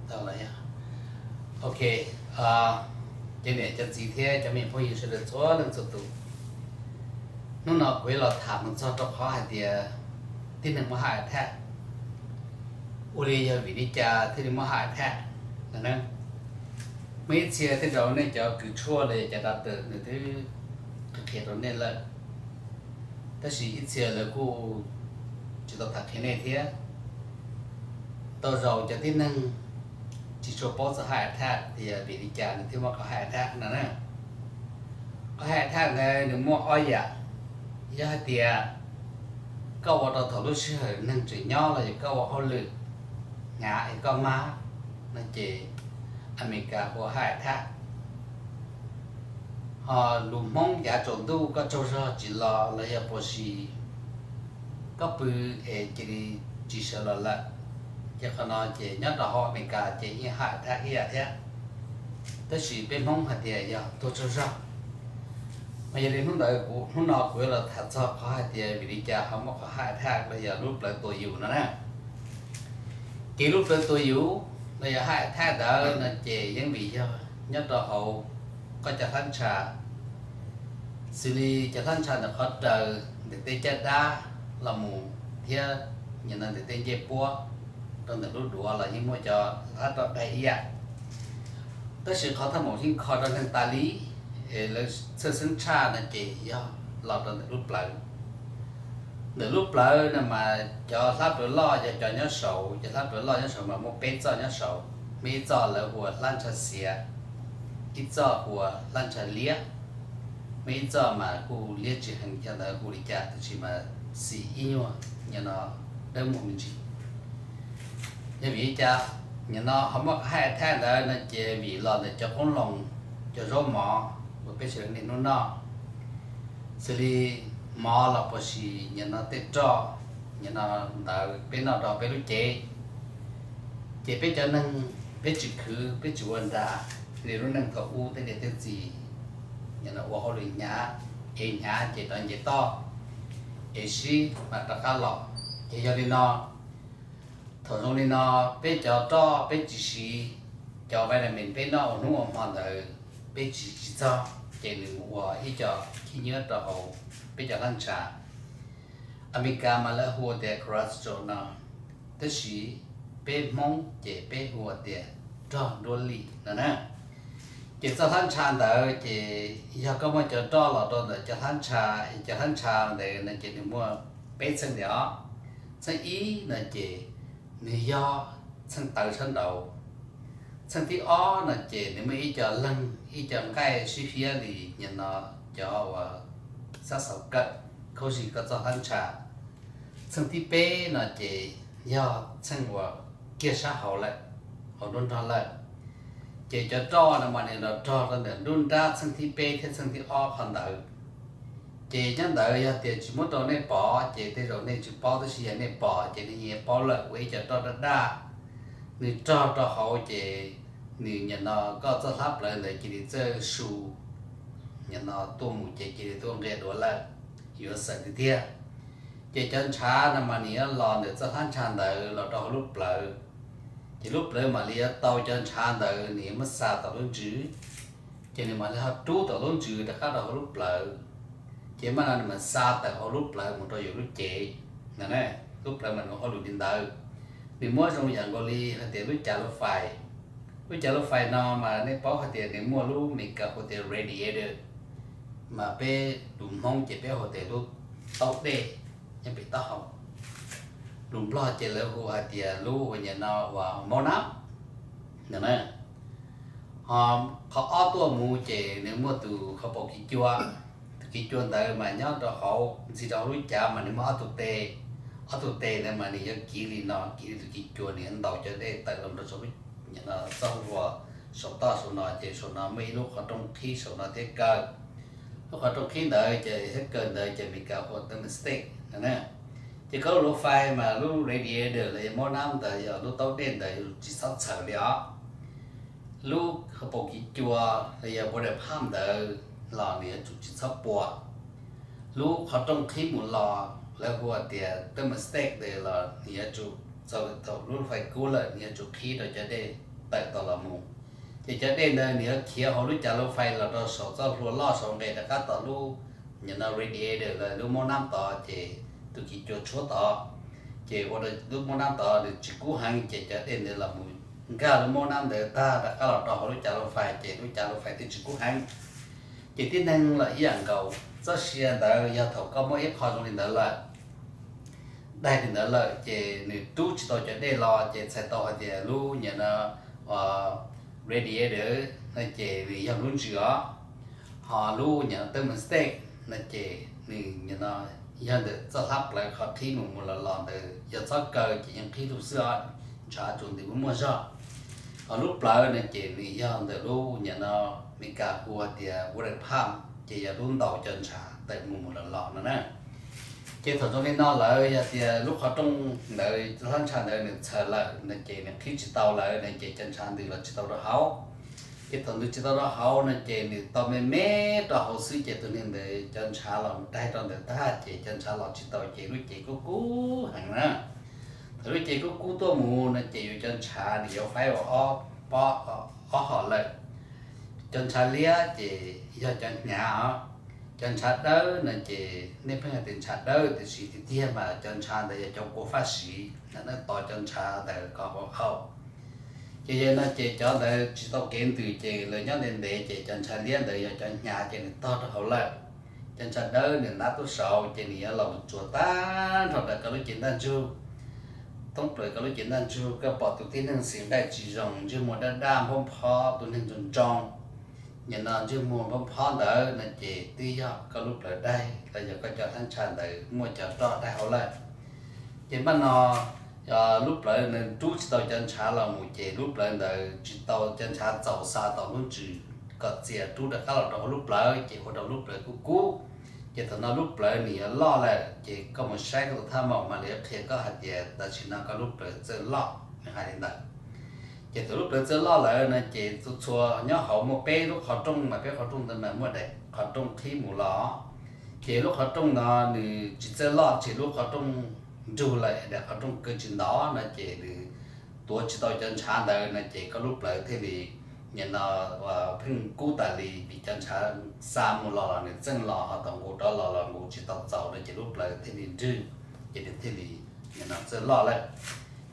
Tau los yog, ok, cov niam cov txiv thiab cov me phooj ywg sawv daws txhua leej txhua tus, hnub no kuv yuav los tham mus txog rau qhov hais tias tib neeg muaj heart attack, ua li yog vim li cas thiaj li muaj heart attack no na. Muaj ib txhia tej zaum nej cov kws tshuaj los yog cov doctor nws twb qhia qhia rau nej lawm, tab sis ib txhia lawv kuj tsis tau tham qhia nej thiab. Tau zaum cov tib neeg tsis tshua paub txog heart attack tias vim li cas nws thiaj muaj qhov heart attack no na. Qhov heart attack ntawd nws muaj ob yam, yog hais tias koj ua rau thaum lub sij hawm neeg tseem nyob los yog koj ua hauj lwm hnyav es koj mab no ces Amelikas hu ua heart attack. Ho lus Hmoob yav tsaus ntuj koj tsaug zog tsis los los yog puas tsis, koj pw es cia li tsis sawv los lawm, ces qhov no ces nyob rau hauv Amelikas ces yeej heart attack ib yam thiab. Tab sis peb Hmoob hais tias yog tuag tsaug zog. Mas yog li hnub ntawd kuv, hnub no kuv yuav los tham txog qhov hais tias vim li cas ho muaj qhov heart attack los yog lub plawv tuam yus no na. Ces lub plawv tuam yus los yog heart attack ntawd no ces yeej vim yog nyob rau hauv koj cov hlab ntsha, xws li cov hlab ntsha ntawm qhov raws ntawm tej caj dab los mus thiab nim no ntawm tej ncej puab rau ntawm lub duav los yeej muaj cov hlab roj daig ib yam. Tab sis qhov thaj maum yeej kho rau neeg tas li es lawv txhawj xeeb tshaj no ces yog los rau ntawm lub plawv. Ntawm lub plawv no mas cov hlab plawv loj yog cov nyob saud, cov hlab plawv loj nyob saud mas muaj peb txoj nyob saud, muaj ib txoj lawv hu ua hlab ntsha xiav, ib txoj hu ua hlab ntsha liab, muaj ib txoj mas kuj liab tsis heev, yog ntawd hu li cas tab sis mas xim ib nyuag nim no dawb muag me ntsis. Yog vim li cas nim no ho muaj qhov heart attack ntawd no ces vim los ntawm cov qoob loo, cov zaub mov uas peb sawv daws niaj hnub noj, xws li mov los puas sis nim no tej roj, nim no ntawd peb noj rau peb lub cev. Ces peb cov neeg peb tsis khwv peb tsis ua nra li lub neej thaum ub tej niam tej txiv nim no ua hauj lwm hnyav, ev hnyav ces rov nce toj, ev sib mas rov qab los. Ces yog li no, thaum zoo li no peb cov roj peb tsis siv, cov vitamin peb noj ua hnub ua hmo ntawd peb tsis siv txog, ces nws mus ua ib co khib nyiab rau hauv peb cov hlab ntsha. Amelikas mas lawv hu tias cholesterol no, tab sis peb Hmoob ces peb hu tias rog nruab lig no na. Ces txoj hlab ntsha ntawd ces yog koj muaj cov roj los rau ntawm cov hlab ntsha, cov hlab ntsha ntawd no ces nws muaj peb txheej li os. Txheej ib no ces nws yog txheej tawv sab nraud. Txheej thib ob no ces nws muaj ib co leeg ib co nqaij sib hiab li nim no cov uas xab xaus kawm khaub zig koj txoj hlab ntsha. Txheej thib peb no ces yog txheej uas kiag sab hauv lawm, hauv nruab nrog lawm. Ces cov roj no mas nws los rog rau ntawm nruab nrab txheej thib peb thiab txheej thib ob qhov ntawd. Ces nyob ntawd yog tias tsis muab rau nej pom ces tej zaum nej tsis paub, tab sis yog nej pom ces nej yeej paub lawm, ua ib co roj daj daj, nws rog rau hauv ces nws nim no koj txoj hlab plawv ntawd cia li txawj su, nim no tuaj mus ces cia li tuaj nqia duav lawm, yuav xeem tiag tiag. Ces cov ntshav no mas nws yuav los ntawm txoj hlab ntsha ntawd los rau hauv lub plawv. Ces lub plawv mam li yuav tau cov ntshav ntawd nws yuav muab xa tom lub ntsws, ces nws mam li ho rub tom lub ntsws rov qab rau hauv lub plawv. Ces mam no nws mam xa tawm hauv lub plawv mus rau yus lub cev no na. Lub plawv mas nws ua hauj lwm li ntawd. Nws muab zoo yam nkaus li hais tias lub cav lub fais. Lub cav lub fais no mas nej paub hais tias nws muaj lub Meskas hu tias radiator, mas peb lus Hmoob ces peb hu tias lub taub dej nyob pem taub hau. Lus Nplog ces lawv hu hais tias lub uas nim no uas mauj nab no na. Ho qhov ob tuaj mus ces nws muaj tus khaub paus kiv cua. Tus kiv cua ntawd mas nyob rau hauv, ntxiv rau hauv lub cav mas nws muaj ob tug tes. Ob tug tes ntawd mas nws yuav kiv li no, kiv li tus kiv cua, nws yuav ntaus cov dej tawm los rau saum lub, txoj hlua saum toj saum no, ces saum no muaj ib lub qhov rooj qhib saum no thiab kaw. Lub qhov rooj qhib ntawd ces thiab kaw ntawd ces Meskas hu ua thermostat no na. Ces koj lub lub fais mas lub radiator los yog mauj nab ntawd, yog lub taub dej ntawd tsis txhob txhawm li os. Lub khaub paus kiv cua los yog water pump ntawd los nws yuav tsum tsis txhob pua. Lub qhov rooj qhib mus los lawv hu tias thermostat ntawd los nws yuav tsum, txog thaum lub fais kub lawm nws yuav tsum qhib rau cov dej tawm tau los mus. Ces cov dej ntawd nws yuav khiav hauv lub cav lub fais los rau saum txoj hlua loj saud nqes rov qab tom lub, nyob no radiator lawm lub mab nab tod, ces tus kis cua tshuab tod, ces ua rau lub mab nab tod nws tsis kub heev, ces cov dej ntawd los mus nkag lub mab nab ntawd tag rov qab los rau hauv lub cav lub fais, ces lub cav lub fais thiaj tsis kub heev. Ces tib neeg los ib yam nkaus, txoj sia ntawd yog thaum koj muaj ib qho zoo li ntawd lawm, daig li ntawd lawm, ces nws rub tsis tau cov dej los, ces txhais tau hais tias lub, nyob no, radiator no ces nws yog lub ntsws os. Ho lub, nyob no, thermostat no ces nws, nyob no, yog ntawm txoj hlab plawv qhov qhib mus mus los los ntawd, yog txhob kaw ces yeej qhib lug xwb os, ntshav tsuas nti muaj muaj zog. Ho lub plawv no ces nws yog ntawm lub, nyob no, Meskas hu tias water pump, ces yog lub ntaus cov ntshav tawm mus mus los los no na. Ces thaum zoo li no lawm, yog tias lub qhov rooj ntawd, hlab ntsha ntawd nws txhaws lawm no ces nws qhib tsis tau lawm no ces cov ntshav ntws los tsis tau rau hauv. Ces thaum ntws tsis tau rau hauv no ces nws tau me me rau hauv xwb, ces tus neeg ntawd cov ntshav los daig rau ntawd tag, ces cov ntshav los tsis tau, ces lub cev kub kub heev na. Thaum lub cev kub kub tuaj mus no ces yus cov ntshav nws yuav faib ua ob hom lawm. Cov ntshav liab ces yog cov hnyav os. Cov ntshav dawb no ces nej pheej hais tias ntshav dawb, tiam sis tiag tiag mas cov ntshav ntawd yog cov kua faj siv, nws tos cov ntshav ntawd kom ua qhauj. Ces yog no ces cov ntawd tsis tau kev ntws, ces lawv nyob ntev ntev, ces cov ntshav liab ntawd yog cov hnyav, ces nws tog rau hauv lawm. Cov ntshav dawb nws ntab tuaj saud, ces nws yuav los tsuas tag nrho rau koj lub cev ntaj ntsug. Thoob plaws koj lub cev ntaj ntsug, koj pom tus tib neeg xim nqaij tsis zoo, ntsej muag daj daj nphob nphob, tus neeg ntsoog ntsoog, nyob no ntsej muag nphob nphob ntawd no ces twb yog koj lub plawv daig los yog koj cov hlab ntsha ntawd muaj cov roj daig hauv lawm. Ces npaj no lub plawv nws rub tsis tau cov ntshav los mus, ces lub plawv ntawd tsis tau, cov ntshav txaus xa tau lub ntsws kom txias rub rov qab los rau hauv lub plawv, ces ua rau lub plawv kub kub. Ces thaum no lub plawv nws yuav loj lawm, ces koj mus saib koj tus thaj maum mas lawv yuav qhia koj hais tias tam sim no koj lub plawv txawj loj, nws hais li ntawd. Ces thaum lub plawv txawj loj lawm no ces txhua txhua nyob hauv muaj peb lub qhov rooj, mas peb qhov rooj ntawd mas muaj daim qhov rooj qhib mus los. Ces lub qhov rooj no nws tsis txawj loj, ces lub qhov rooj nrug lawm, daim qhov rooj kaw tsis ntov no ces nws tuav tsis tau cov ntshav ntawd no ces koj lub plawv thiaj li, nyob no, pheej kub tas li, vim cov ntshav xa mus los los nws txeej los, ho thaum nqus rov los los nqus tsis tau txaus no ces lub plawv thiaj li nrwg, ces nws thiaj li, nyob no, txawj loj lawm.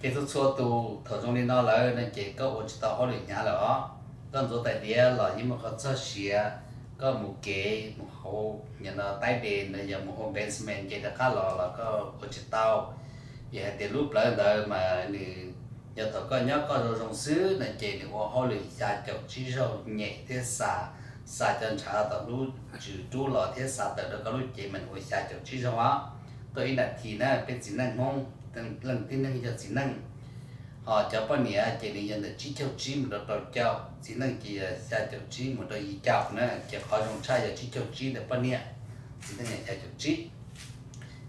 Ces txhua txhua tus thaum zoo li no lawm no ces koj ua tsis tau hauj lwm hnyav lawm os. Koj ntxuav tais diav los yeej muaj qhov txog siav, koj mus kev mus hauv, nyob no, taib de no, yog mus hauv basement kev rov qab los los koj ua tsis tau. Vim hais tias lub plawv ntawd mas nws, yog thaum koj nyob koj zoo zoo xwb no ces nws ua hauj lwm xya caum tsib zaug nyem thiab xa, xa cov ntshav tom lub ntsws rub los thiab xa tawm rau koj lub cev mas nws ua xya caum tsib zaug os. Tuaj ib nas this na, peb txiv neej Hmoob, leej tib neeg yog txiv neej. Ho cov poj niam ces nws yog ntawm tsib caug tsib mus rau rau caum, txiv neej ces yog xya caum tsib mus rau yim caum na, ces qhov zoo tshaj yog tsib caug tsib ntawm poj niam, txiv neej yog xya caum tsib.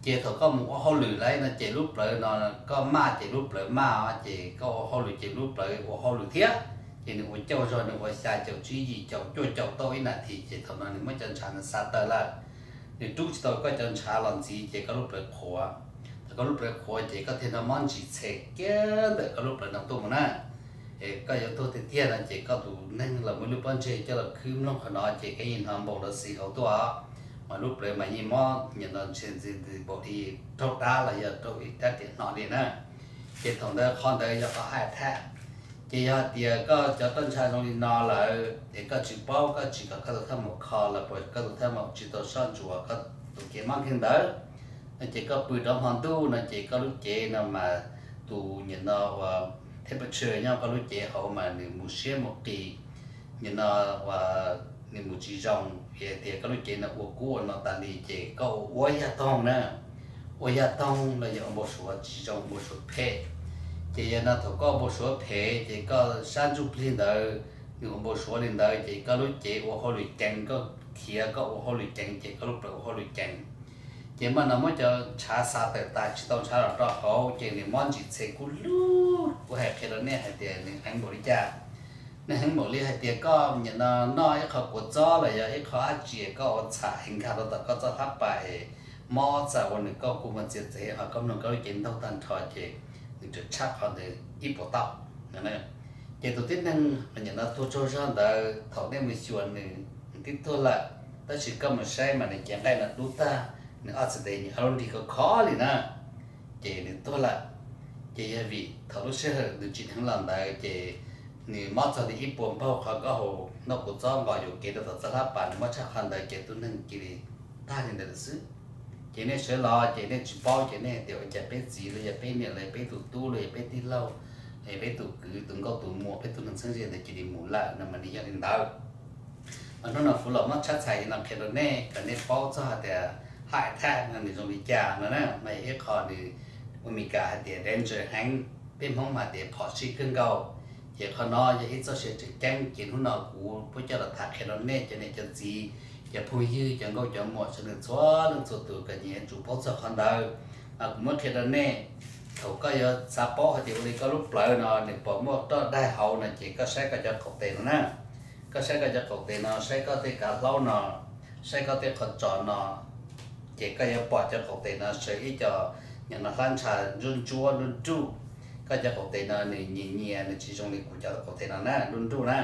Ces thaum koj mus ua hauj lwm lawm no ces lub plawv no koj maj ces lub plawv maj os, ces koj ua hauj lwm ces lub plawv ua hauj lwm thiab. Ces nws ua caum zog, nws ua xya caum tsib yim caum cuaj caum tau ib nas this, ces thaum no nws muab cov ntshav ntawd xa tawm lawm. Nws rub tsis tau koj cov ntshav los ntxiv ces koj lub plawv qhuav. Thaum koj lub plawv qhuav ces koj thiaj nrog mob ntsis txhe kiag ntawm koj lub plawv no tuaj mus na. Es koj yuav tuag tiag tiag no ces koj tus neeg los muaj lub pob ntseg coj los khwb mloog qhov no ces koj yeej hnov npaum nrov xis hauv tuaj. Mas lub plawv mas yeej mob, nyob no, ntshe ntxi ntxi npaum li raug dab los yog raug ib rab riam hnov li na. Ces thaum ntawd qhov ntawd yog qhov heart attack. Ces yog hais tias koj cov roj ntsha zoo li no lawm es koj tsis paub, koj tsis kom koj tus thaj maum kho los puas koj tus thaj maum tsis tau soj ntsuam koj tus kev mob nkeeg ntawd no ces koj pw rov hmo ntuj no ces koj lub cev no mas tus, nyob no, uas temperature nyob koj lub cev hauv mas nws mus siab mus qis, nyob no, uas nws mus tsis zoo, vim hais tias koj lub cev no ua kub ua no tas li ces koj ua yaj toog na. Ua yaj toog los yog ua npau suav tsis zoo, ua npau suav phem. Ces yog no thaum koj ua npau suav phem ces koj sab ntsuj plig ntawd nws ua npau suav li ntawd ces koj lub cev ua hauj lwm ceev, koj khiav koj ua hauj lwm ceev ces koj lub plawv ua hauj lwm ceev. Ces mas no muab cov ntshav xa tawm tas tsis tau ntshav los rau hauv ces nws mob ntsis txhe kub lug. Kuv hais qhia rau nej hais tias nws heev npaum li cas. Nws heev npaum li hais tias koj, nyob no, noj ib qho kua txob los yog ib qho dab tsi koj ua txham es nkag rau tom koj txoj hlab pas es mob txav ua nws koj kua muag txias txev ho koj mloog koj lub cev ntaug tag nrho ces nws tsuas tshab qhov ntawd ib puas tauj no. Ces tus tib neeg uas nyuam no tuag tsaug zog ntawd thaum nej mus xyuas nws, nws twb tuag lawm, tab sis koj mus saib mas nws cev nqaij no dub tag, nws ob txhais tes nws ob lub nrig khov khov li na, ces nws tuag lawm. Ces yog vim thaum lub sij hawm nws tsim dheev los ntawd ces nws mob txog li ib puas npaug qhov nkauj hau noj kuv txob nqos yuam kev rau tom txoj hlab pas, nws mob tshaj qhov ntawd ces tus neeg cia li tag li ntawd lawm xwb. Ces nej sawv los ces nej tsis paub ces nej hais tias ua cas peb txiv los yog peb niam los yog peb tus tub los yog peb tij laug los yog peb tus kwv tus nkauj tus muam peb tus neeg txheeb ze ntawd cia li mus lawm no mas nws yog li ntawd. Mas hnub no kuv los muab tshab txhais li no qhia rau nej kom nej paub txog hais tias heart attack no nws zoo li cas no na, mas yog ib qho nws ua Meskas hais tias danger heev, peb Hmoob mas tias phom sij kawg nkaus. Ces qhov no yog ib txoj sia tseem ceeb ces hnub no kuv muab coj los tham qhia rau nej cov niam cov txiv, cov phooj ywg, cov nkauj cov muam sawv daws txhua leej txhua tus kom nyias yuav tsum paub txog qhov ntawd. Mas kuv muab qhia rau nej, thaum koj yuav xav paub hais tias ua li koj lub plawv no nws puas muaj roj daig hauv no ces koj saib koj cov qaum tes no na. Koj saib koj cov qaum tes no, saib koj tej kav hlaub no, saib koj tej qhov tsos no, ces koj yuav pom cov qaum tes no sawv ib co nyuam no hlab ntsha ntsuab ntsuab nruj nruj. Koj cov qaum tes no nws nyias nyias nws tsis zoo li kuv cov qaum tes no na, nruj nruj na.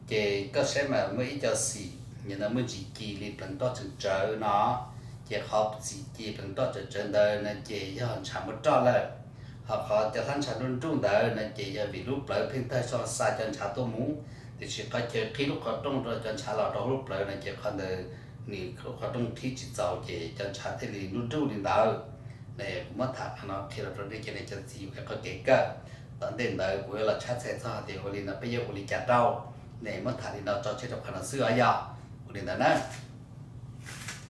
Ces koj saib mas muaj ib co xim nyuam no muaj ntsis ci li pleev roj tseem tsawv no, ces qhov xim ci pleev roj tseem tsawv ntawd no ces yog ntshav muaj roj lawm. Ho qhov cov hlab ntsha nruj nruj ntawd no ces yog vim lub plawv pheej tawg txoj xa cov ntshav tuaj mus, tiam sis qhov chaw qhib lub qhov rooj rau cov ntshav los rau hauv lub plawv no ces qhov ntawd nws lub qhov rooj qhib tsis txaus ces cov ntshav thiaj li nruj nruj li ntawd. Ne kuv muab tham qhov no qhia rau nej cov niam cov txiv ua qhov kev kawm. Tom ntej ntawd kuv yuav los tshab txhais txog hais tias ua li no peb yuav ua li cas rau. Ne muab tham li no tso tseg rau qhov no xwb os, yog ua li ntawd na.